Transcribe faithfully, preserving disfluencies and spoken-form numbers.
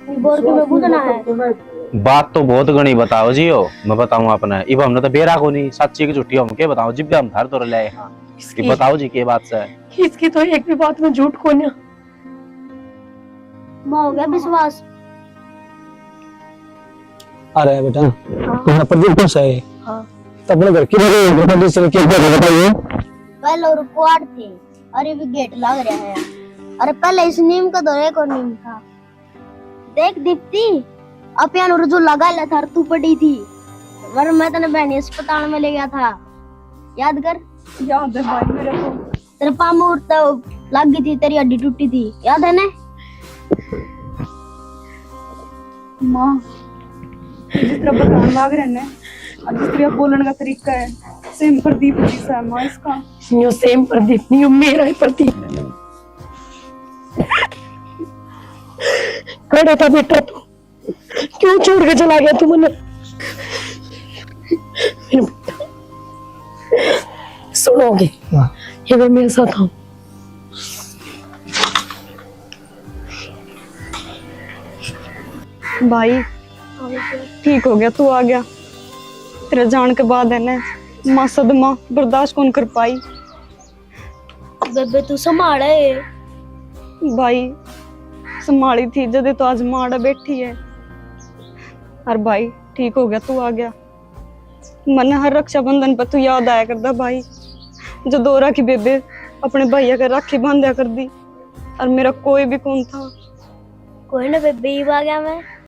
बोर के मैं बुझना है। बात तो बहुत घणी बताओ जी हो, मैं बताऊं आपने। इब हमने तो बेरा को नहीं, सच्ची की झूठी हम के बताओ, जिब हम थार तो ले आए। हाँ, ये किसकी? बताओ जी, के बात से? इसकी तो एक भी बात में झूठ कोन्या। माँ हो गया विश्वास। अरे बेटा, हाँ। तुम्हारा प्रदीप कौन सा है? हाँ। तो अपने घर की रही है, बेटा, जिसने क्या किया, बताइए। पहले और क्वाड थे, अरे भी गेट लग रहा है। अरे पहले इस नीम का दौरा एक और नीम था। देख दीप्ति, अपियान और जो लगा ले थार तू पड़ी थी, वर मैं तने बहनी अस्पताल में ले गया था, याद कर। याद है भाई मेरे को। तेरे पाँव में उड़ता लग गई थी, तेरी हड्डी टूटी थी, याद है ना? माँ, जिस तरह बतान लाग रहे ने, और जिस तरह बोलने का तरीका है, सेम प्रदीप जी सा है माँ इसका। यो सेम प्रदीप नहीं, यो मेरा ही प्रदीप। खड़ा था बेटा तू, क्यों छोड़ के चला गया तू मन्ने? सुनोगे? हाँ। ये वे मेरे साथ आओ। भाई, ठीक हो गया, तू आ गया। तेरे जान के बाद है ना, माँ सदमा बर्दाश्त कौन कर पाई। बेबे, तू संभाले। भाई, संभाली थी जदे तो आज माँ आड़े बैठी है। और भाई, ठीक हो गया, तू आ गया। मन्ने हर रक्षाबंधन पे तू याद आया करदा भाई, जो दौरा की बेबे अपने भैया के राखी बांध्या कर दी, और मेरा कोई भी कौन था। कोई ना बेबे, इब आ गया मैं।